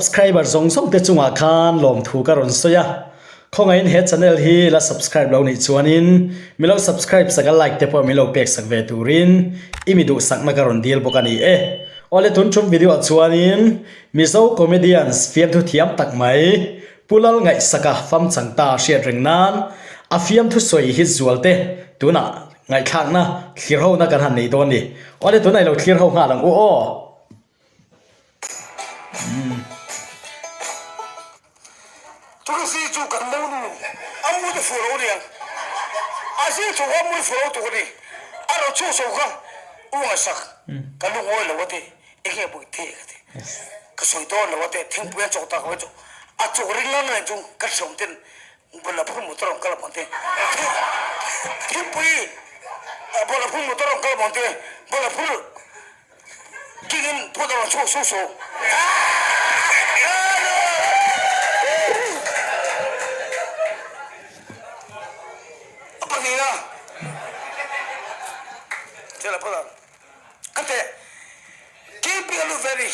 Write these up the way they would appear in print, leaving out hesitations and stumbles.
subscriber zawng zawng te chungah khan lawmthu ka rawn sawi a, khawngaihin he channel hi la subscribe lo nih chuanin mi lo subscribe sak a like te pawh min lo pek sak ve turin i mi duhsakna ka rawn dil bawk a ni e. Awle tun tum video ah chuanin Mizo comedians fiamthu thiam tak mai Pu Lal Ngaihsaka fam chang ta hriat reng nan a fiamthu sawi hi zual te tunah ngaihthlakna thlir ho na kan han nei dawn ni. Awle tunah i lo thlir ho nghal ang u aw. Tulsi chu kan lo nu a mu te fuh lo niang a zing chho kha a mu te fuh lo tuk a ni a rawn chhuak chho kha u ngaihsak ka lungawi lo a ti enge pawh i the ka ti ka sawi dawn lo a ti thingpui an chawk tak mai chu a chawk ring ngang ngang chu ka hriawm ten bawlhla phur motor rawn kal ang te thingpui bawlhla phur motor rawn kal ang te bawlhla phur Kingin phut a rawn chhuak su su. A pahnihna thil a phut ang. Ka teh King piang lut ve ni.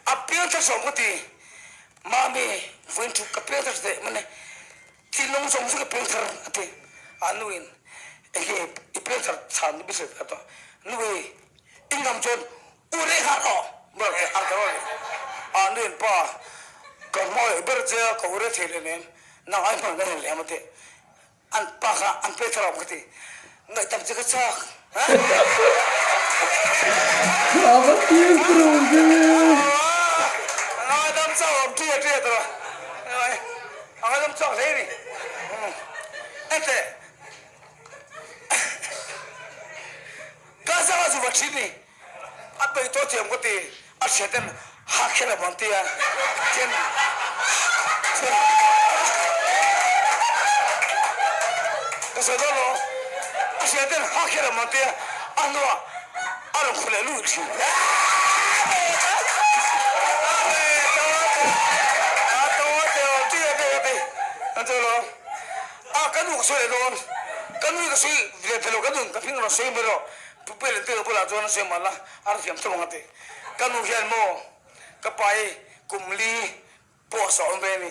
A piang thar sawm ka ti. Mami vawiin thu ka piang thar teh mane. Thinlung zawng chu ka piang thar a ti. A nuin enge i piang thar chhan ni bik a ti. Nui i ngam chuan u reh nghal rawh ber te a ti rawh. A nuin pa ka hmawih ber che a ka u reh thei leh nem nang ai hman ka nei lem a ti. An pa kha an pe thar awm ka ti. Ngaihdam che ka chak. A va piang thar awm ve. Ngaihdam chak awm ṭi a ṭi a ti rawh. A ngaihdam chak hle ni. Enteh. Ka zanga chu va ṭhin ni. A peih tawh thiam ka ti. A hriat ten ha kher a ban tia. Chen chen. Ka sawi dawn lo. A hriat ten ha kher a ban tia. A hnuah a rawn khu leh luih thin. A ka nu ka sawi leh dawn. Ka nui ka sawi ve thei lo ka nun ka hming rawn sawi mai rawh. Pu Pele te ka bulah chuan a sawi mahla a rawn thiam tho ang a ti. Ka nu hian maw ka pa hi kum li pawh a sawm ve a ni.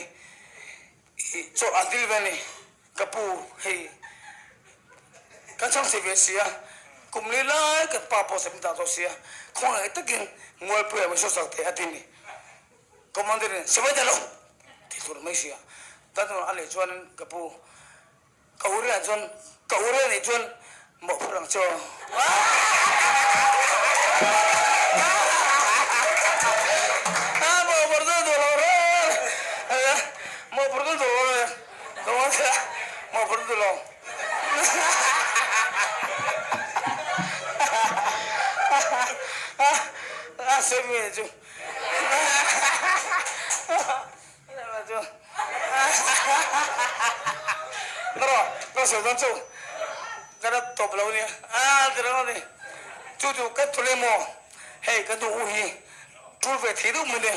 Ih chawlh an dil ve a ni. Ka pu hei kan chhang chhe ve si a, kum li lai kan pa pawh sawm dah tawh si a, khawngaih takin Mualpuia min sawisak thei a ti a ni. Commander in sawi ta lo ti tur mai si a, ka nu a leh chuan ka pu Ka u riah chuan ka u riah nih chuan mawhphurh ang che aw. Mawhphurh chu duh lo reng mawhphurh chu duh lo reng mawhphurh chu duh lo. A sawi mi chu. Ka sawi dawn chu ka la tawp lo nia a ti reng a ni. Chu chu ka thul emaw hei ka duh u hi tul ve thei deuh mai nia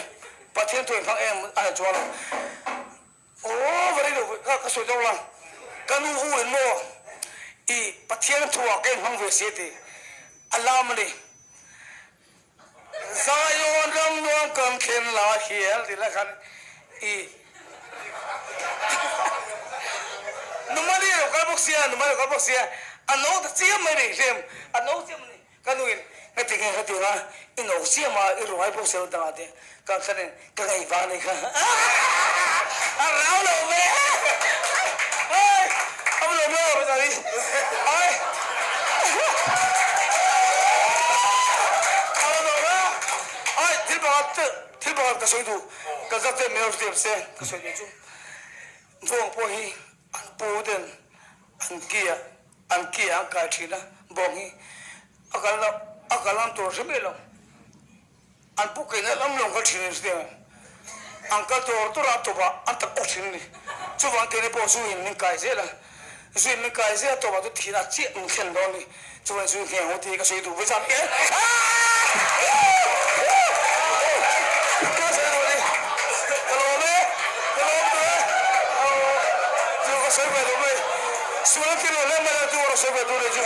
Pathian thu inhmang em a la chuang lo. Aw va rei lo ka sawi dawn la ka nu u in maw i Pathian thu ah ka inhmang ve si a ti a lam a ni. Zion ram nuam kan thlen la hial ti la khan i Numali a lo kal bawk sia, Numali a lo kal bawk sia, a no ta chiam mai ni hlem, a no chiam a ni. Ka nu in heti nge heti anga i no chiam a, i ruai bawk sia dangah te ka thlen in ka ngei vang ni kha a rau lo ve ai a lo maw ai a lo maw ai thil pakhat thil pakhat ka sawi duh ka zak te min lo hriat se ka sawi duh chu vawng pawh hi an pu ten an kia an kia an kai thin a bawng hi a kal a kal ang tur hre mai lo. An pu keina lam lawng kal thin a ni hriat em? An kal tur tur a tawpah an tak awk thin a ni. Chuvang keini pawh zu in min kai zel a, zu in min kai zel a tawpah chu thihna chiah min thlen dawn a ni. Chuvang zu in heng ho tih hi ka sawi duh vawi zan e. Ka sawi duh a ni. Ka lawm e, ka lawm duh e. Chu ka sawi ve duh mai. Sual an ti lo hle mai a, chu ka rawn sawi ve duh leh chu.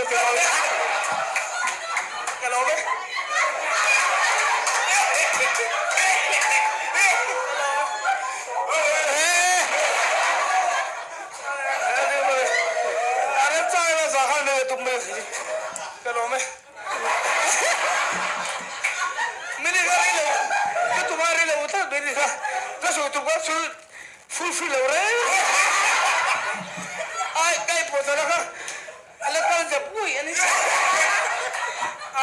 Ka lawm e. Ka lawm e. Mini kha rei lo, ka tum a rei lo tlat mai ni kha. Ka sawi tum kha sul fulfill lo reng. Ai ka i pawh tana kha a la kal zep ngui a ni.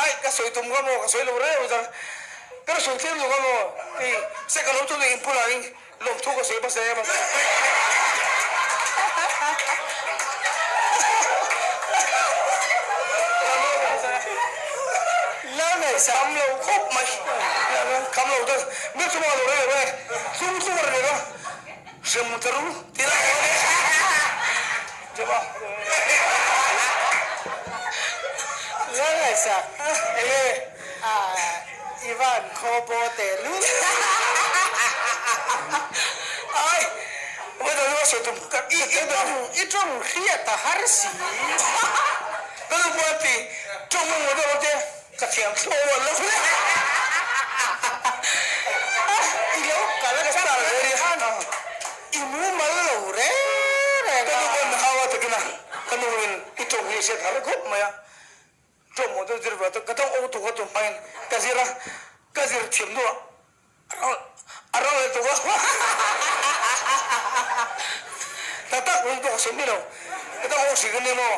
Ai ka sawi tum kha maw ka sawi lo reng chang. Ka la sawi tlem lo kha maw hei se ka lo chu in bulah in lawmthu ka sawi hmasa em a. La ngaihsak Kham lo khawp mai. Kham lo chuan mi chu maw lo rei lo e. Tlung tlung a ri lo. Hrem ta ru ti lai a awm e. Chema. La ngaihsak Enge. Ah Ivan khaw bo teh lul. Ai va ta chu a sawi tum ka I i tawng i tawng hriat a har si. Ka nu pawh a ti tawng emaw deuh ang che ka thiam thlawh a lo. I lo kal Ka star ve ria. khan i mumal lo reng reng Ka a. nu pawh in hau a takin a ka nu in i tawng hi hriat har khawp mai a. Tawng maw deuh zir ve a ka tawng awk tuk a tum hmain ka zir a ka zir thiam hnuah A ro leh tuk a. Tak tak lung pawh ka sawi miah lo. Ka dang awk hrik a nia maw?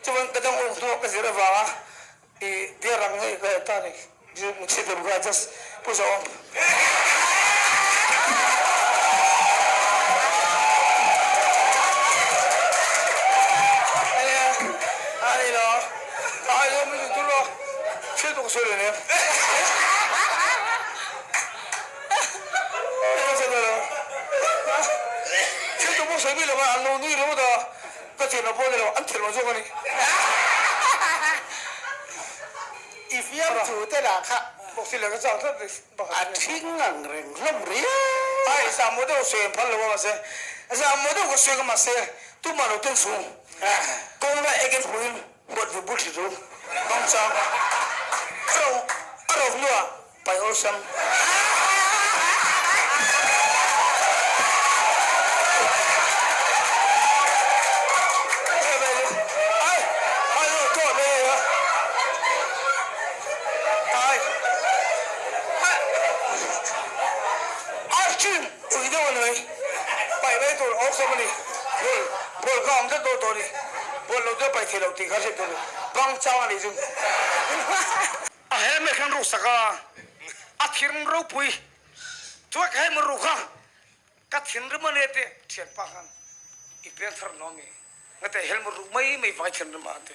Chuan ka dang awk hnuah ka zir avanga i biar ang ngei ka ta ni. Chhe deuh kha just pu zawh. A ni lo. A ni lo mi tur lo. Thil pawh ka sawi lo nia. Thil tu pawh sawi mi lova an lo nui lo ta ka thian lo pawh a ni lo an thian lo zawk a ni. I fiam thu te lah kha a thing ang reng hlawm riau. Ai zah maw deuh sawi an phal lo a mahse zah maw deuh ka sawi ka mahse tumah lo ten chhung kawng lai ek en hmuin huat vu bul thli chu hmang chang a ro a ro hnuah Pai awlsam. A helmet khan ruk sak a, a thinrim ropui chuan ka helmet ruk kha ka thinrim a nia tih thianpa khan i piangthar nuam i ngate helmet ruk mai mai vai thinrim a ti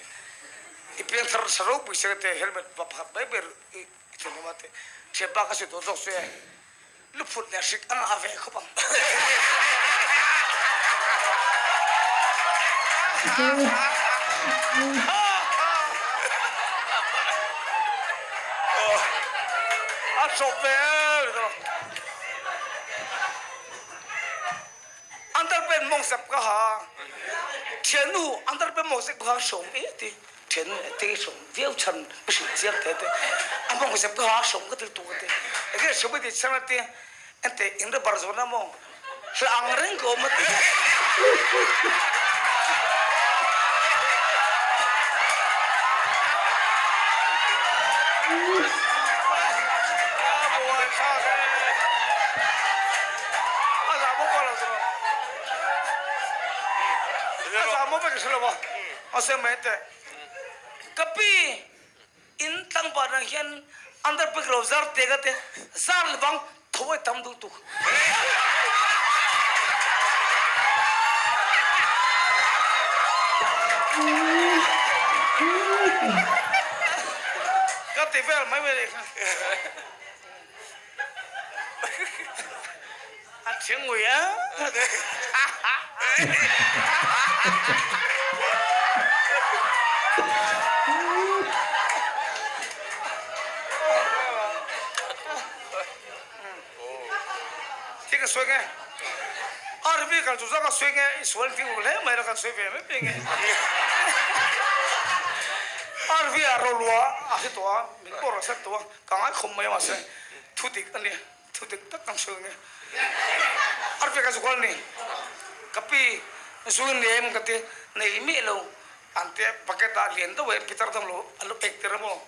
i piangthar sa ropui se ngate helmet va pakhat mai mai i thinrim a ti thianpa ka sawi tawh zawk chu e luphut leh hrik a ngah ve khawp ang. A chawp ve Underpant mawng sep ka ha thiannu underpant mawng sep ka ha hrawm e ti thiannu e te hrawm viau chhan ka hrilh chiang the te a mawng sep ka ha hrawm ka til tu ka ti enge hrawm i ti chhan a ti ente in ra bar zawn a maw hla ang reng ka awm a ti. Ka pi in tlangval rang hian under pek lo zar te ka te zar le bang tho ai tam duh tuk. Ka ti vel mai mai kha. A thiang ngui a. Thil ka sawi nge? RV kal chu zawk a sawi nge? I sual thing hle mai la kan sawi ve mai mai nge? Arvia rolua a hre tawh a, min pawh rawn set tawh a, ka ngai khawm mai a mahse thu dik a ni, thu dik tak kan sawi a ni. Arvia ka zukawl a ni, ka pi zu in nei em ka ti, nei miah lo, an tia bucket ah lian deuh e pitar dang lo an lo ek tir a maw,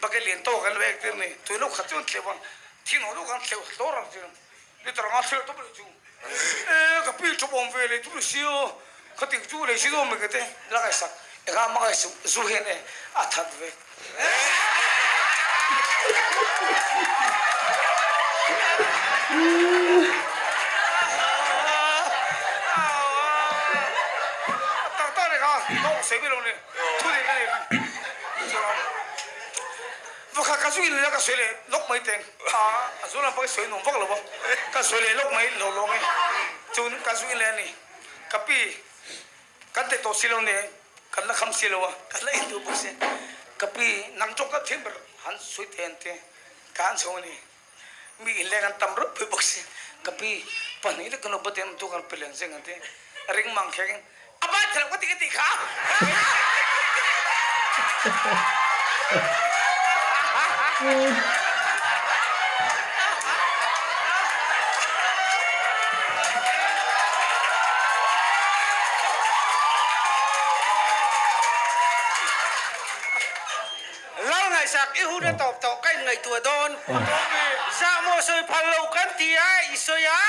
bucket lian tawk an lo ek tir a ni, tui lo khat chu an thleuh a, thing ho deuh khan thleuh hlawr ang chu. Peter anga thil tawp leh chu e ka pi tawp awm ve leh chu ni sia ka tih chu lei si dawn mai ka ti la ngaihsak engah mah ngaihsak zu hian e a that ve. Tak tak ni kha tawng sawi mai lo ni thu dik a ni kha chuan Vawkhat ka zu in leh a ka sawi leh lawk mai teng a, a zu lam pawh hi sawi nuam vak lo a, ka sawi leh lawk mai lo lawng e, chun ka zu in leh a ni, ka pi kan teh tawh si lo nia kan la kham si lo a, ka la in duh bawk si, ka pi nang tawng ka thiam ber han sawi teh an ti, ka han chho a ni, mi in leng an tam reuh pui bawk si, ka pi pahnih lek kan lo ba ten tu kan pe leng zeng an ti, ring mang kheng in. A ban thei lo ka ti ka tih kha. Lal ngaihsak i hun a tawp tawh ka inngaihtuah dawn. Zahmawh sawi phal lo kan ti a, i sawi a,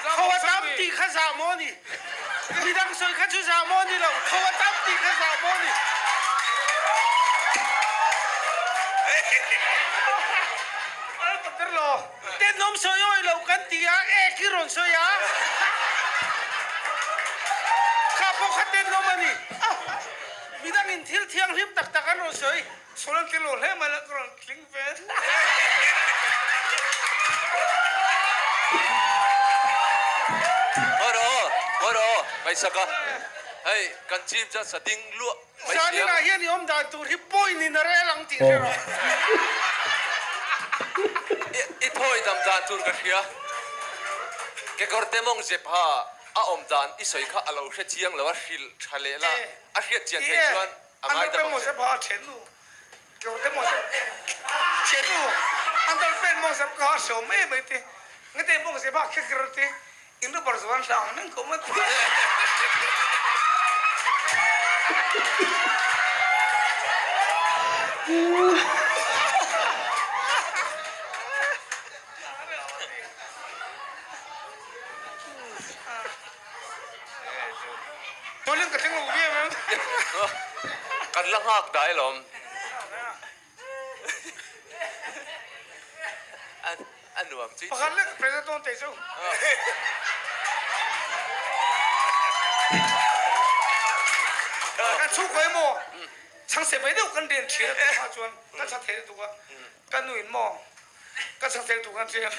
tho a tam tih kha zahmawh a ni. Midang sawi kha chu zah maw ni lo, tho a tam tih kha zah maw ni. Tenawm sawi awi lo kan ti a, ek hi rawn sawi a. Kha pawh kha tenawm a ni. Midangin thil thianghlim tak tak an rawn sawi. Sawi an tling lo hle mai la, ka rawn tling ve. Haw rawh, haw rawh, ngaihsak a, hei kan chim chuan sa ding luah mai Zan sia. inah hian i awm dan tur hi point in a rel ang tih hre rawh. I thawi dam dan tur ka hria. Kekawr te mawng zep ha a awm dan i sawi kha a lo hre chiang lo a, hrilh tha leh la, a hriat chian theih chuan a ngai dam ang che. Kan la nghak dai lawm. A nuam chu. Pakhat lek president dawn teh chu. Kan chhungkaw emaw chhangchhe ve deuh kan rian thin a tih chuan kan chhak thei lutuk a. Ka nu in maw ka chhak thei lutuk a tia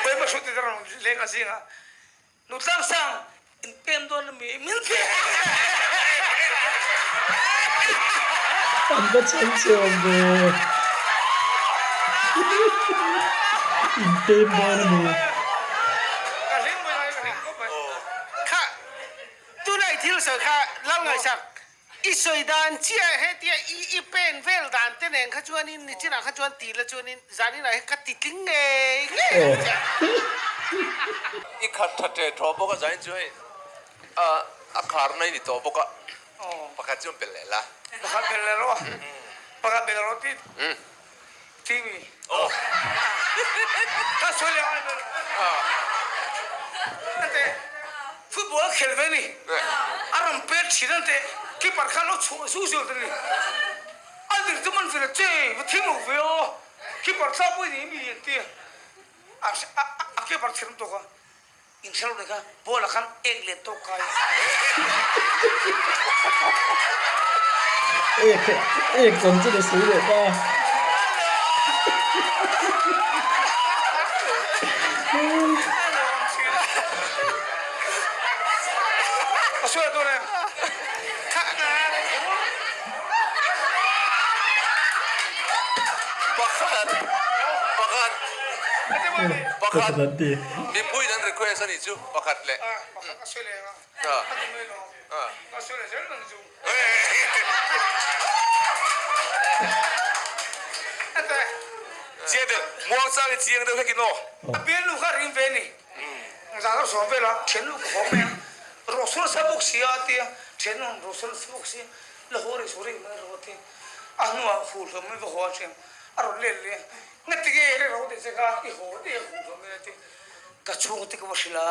Vawiin hruti te rawn leng a zing a. Nu Tlangsang in pem dawn a mi min ti. An va chhan che awm ve. In pem dawn a mi. Ka hlim mai lai ka hlim khawp mai. Kha tunah i thil sawi kha lal ngaihsak. I sawi dan chiah hetia i i pen vel dan te nen kha chuanin nichinah kha chuan ti la chuanin zaninah hian ka ti tling ngei ngei ang che. I khat tha ṭe thaw bawk a zanin chu hei a a khar na i ni tawh bawk a pakhat chu an bel leh la. Pakhat bel leh rawh pakhat bel rawh ti TV. Ka sawi leh ai ber. Ante football khel ve ni. A rawn pet thin ante keeper khan lo chhuah zu zu te ni. A dir chu man ve che va thim lo ve aw. Keeper tla pawh ni mi an ti. A a keeper thin tawk a. In hre lo ni kha ball ah khan ek let tawk kai. Ek ek chan chu na sawi leh ta. Pakhat pakhat pakhat Mipui dan request a nih chu pakhat leh. Muangchang i chiang deuh hlek in aw. A bialnu kha ring ve ni. Zan a sawm vel a, thiannu ka haw mai a, rawhsur sa bawk si a a ti a, thiannu an rawhsur sa bawk si, la haw rih suh rih mai rawh a ti. A hnuah huh hlawm mai va haw a thiang, a rawn let leh a, ngati nge i ro tih che kha i haw daih a huh hlawm mai a ti. Ka chhungte ka va hrilh a.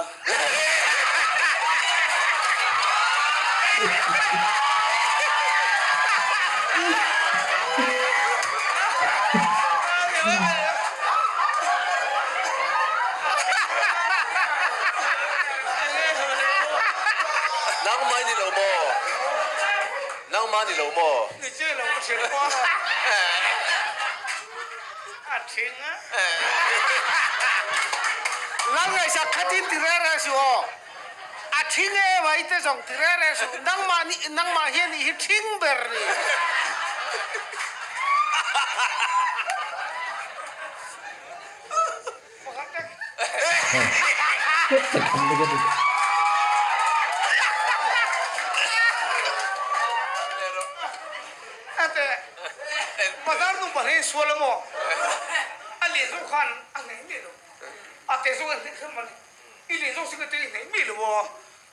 Nangmah ni lo maw? Nangmah ni lo maw? Ni che lo ka hrilh pawh a thing a. Lalngaihsak khatin ti reng reng suh aw. A thing em a i te zawng ti reng reng suh. Nangmah nih nangmah hian i hi thing ber ni. Bazar nu pahnih sual a maw? A lian zawk khan a hne miah lo. A te zawk a hne kher mah ni. I lian zawk sin a te i hne miah lo a,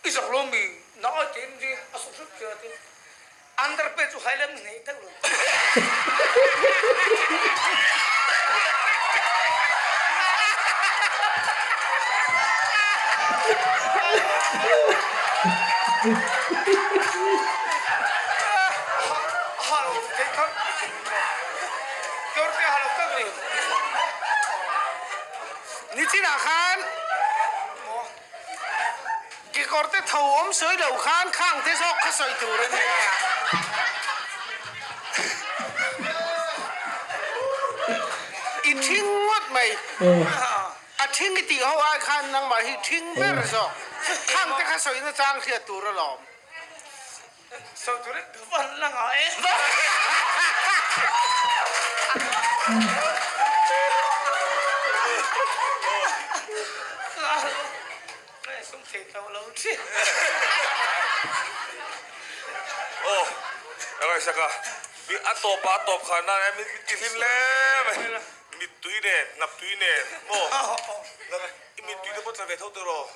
i zak lo mi na ai te in a suk hrep che a ti. Underpants chu hai lem hne deuh lo. Nichinah khan kekawrte tho awm sawi lo khan khang te zawk kha sawi tur a nia. I thing ngawt mai. A thing i tih ho ai khan nangmah hi thing ber zawk. Khang te kha sawi na chang hriat tur alawm. Sawi turin ka van la ngai e. Aw, ka ngaihsak a, mi a tawp a tawp khan nan hian min ti hlim hle mai, mittui nen, hnaptui nen maw, i mittui te pawh tla ve tho tawh rawh.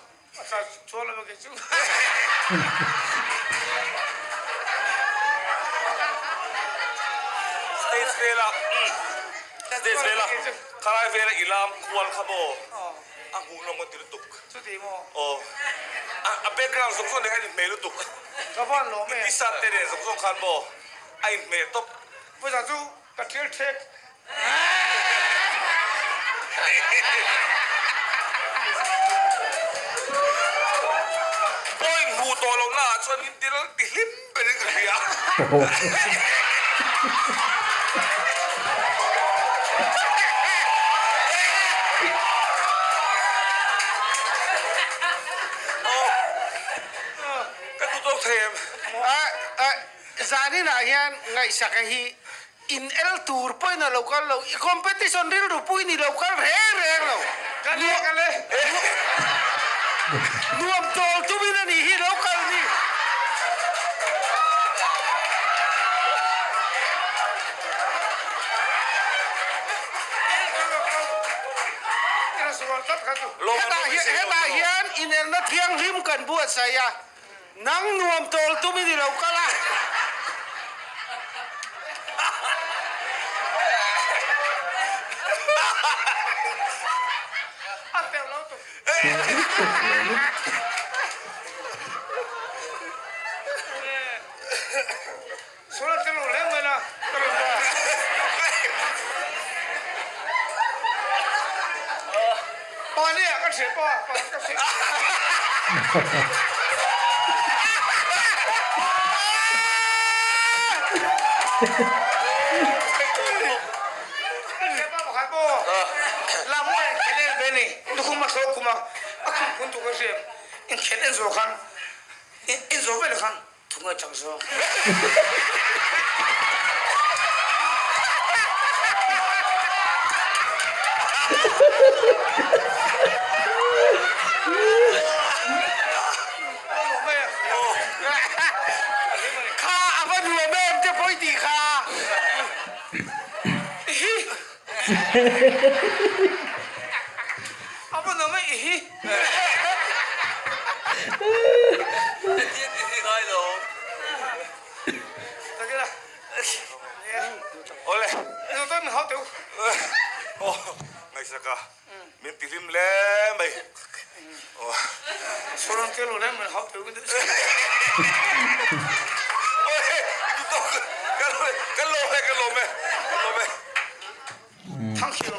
Stage vela stage vela khalai vela i lam kual kha maw a hmuhnawm ka ti lutuk aw a background zawng zawng nen khan a inhmeh lutuk i t-shirt te nen zawng zawng khan maw a inhmeh tawp. Ka thil thek. Point hmuh tawh loh naah chuan min ti ti hlim berin ka hria. Ka duh tawk thei em? Zaninah hian ngaihsaka hi In el tur pawhin a lo kal lo, i competition rilru pui ni lo kal reng reng lo. Ka le ka le. Nuam tawl tumin a nih hi lo kal ni. Hetah hian inelna thianghlim kan buatsaih a. Nang nuam tawl tum i ni lo kal a. Thungai chak zawk. Kha a va nuam em te pawi tih kha. A va nuam e i hi. Engtin i hi ngai lo. Takila. Awle. Eng tak min hau teu. Aw ngaihsaka min ti hlim hle mai. Aw. Sawn te lo le min hau teu. Awle i tawk ka ka lawm e ka lawm e ka lawm e. Thank you.